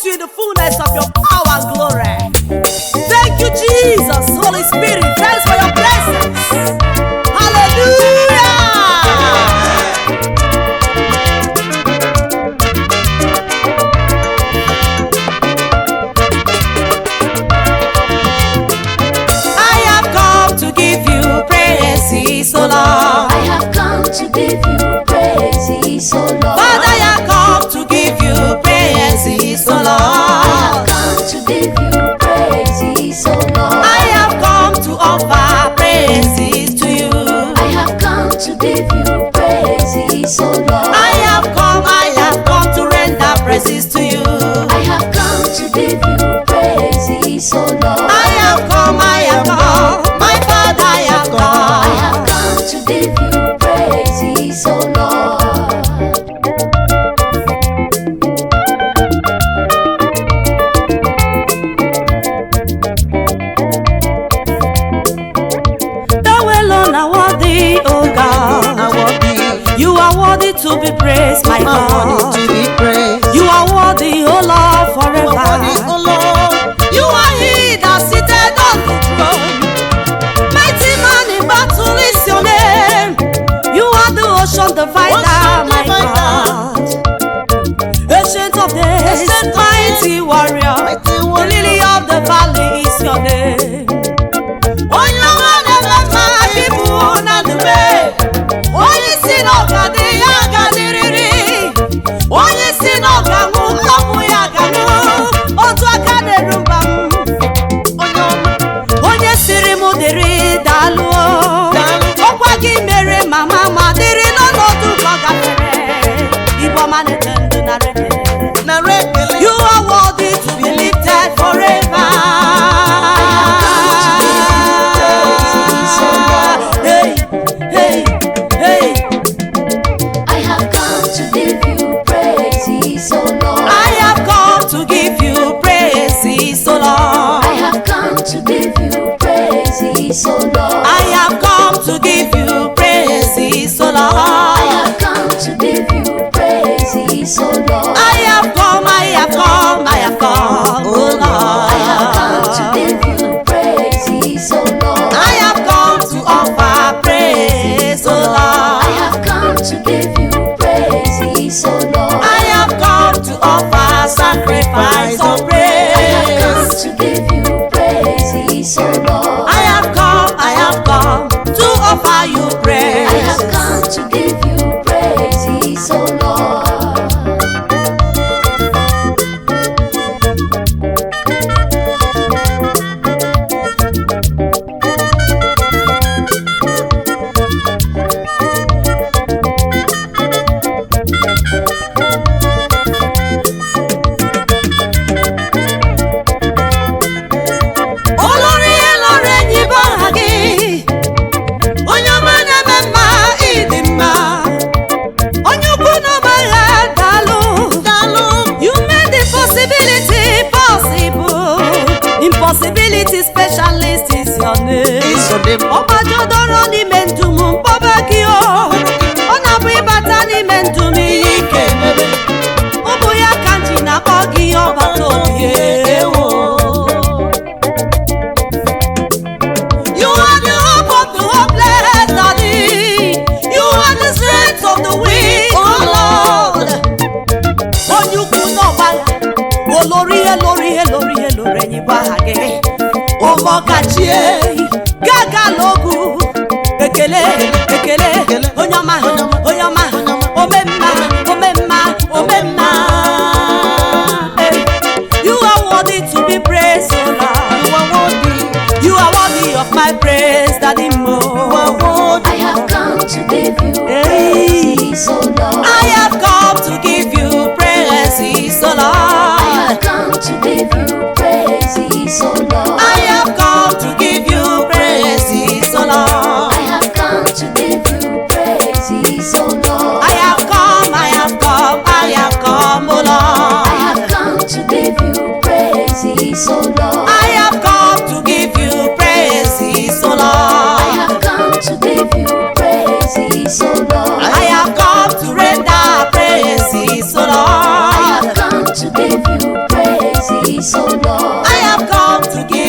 bless you in the fullness of your power and glory. Thank you, Jesus. Holy Spirit, thanks for your presence. Hallelujah. I have come to give you praises, O Lord. I have come to give you praises, O Lord. Father, I have come to give you praises, O I Lord. have come to give you praises, O Lord. I have come to offer praises to you. I have come to give you praises, O Lord. I have come to render praises to you. I have come to give you praises, O Lord. I have come, my Father, I have I come. have come to give you praises, O Lord. Thou alone are worthy, O God. You are worthy to be praised, my God. You are worthy, O Lord, forever. You are he that seated on the throne. Mighty man in battle is your name. You are the ocean divider, my God. Ancient of days, mighty warrior. The lily of the valley is your name. Onye ọma na-eme mma ịbụ na ndube. Onye si na ọ ga-adị ya ga-adịrịrị. Onye si na ọ ga-anwụ ọnwụ ya ga-anwụ. Otu aka na-eru mba m. Onye siri m dịrị daalụ o. Ọkwa gị mere mama ma dịrị n'ọnọdụ ka ọ gafere. Igbo ọma na-eche ndụ nara ekele. You are worthy to be lifted forever. Hey, hey, hey. I have come to give you praises, O Lord. I have come to give you praises, O Lord. I have come to give you praises, O Lord. I have come to give you praises, O I Lord. have come to give you praises, O Lord. I have come, I have come, I have come, O I have come to Lord. give you praises, O Lord. I have come to offer praise, O I Lord. have come to give you praises, O Lord. I have come to offer sacrifice of I have come praise. to give you praises, O Lord. I have come to offer you I have praise. come to give you praises, O Lord. Olórí elórí enyi bụ aha gị. Onye ọma na-eme mma ịdị mma. Onye ukwu na ọma ya daalụ. You made the possibility possible. Impossibility specialist is your name. Ọgbajodoro n'ime ndụ m mkpọba gị o. Ọ na-abụ ịbata n'ime ndụ m ihe ike emebe. Ụmụ ya ka m ji na-akpọ gị ọbata obi ewo. You are the hope of the hopeless, Daddy. You are the strength of the weak, oh Lord. Onye ukwu n'ọgbagha, olórí elórí elórí elórí enyi bụ aha gị. Ụmụọkachie, gaga n'ogu. Ekele, ekele, onye ọma, onye ọma, omemma, omemma, omemma. Hey. You are worthy to be praised, oh Lord. You are worthy of my praise, Daddy Mo. I have come to give you Hey. praises, O Lord. I have come to give you praises, O I Lord. have come to give you praises, O Lord. I have come to give you praises, O Lord. I have come to give you come to give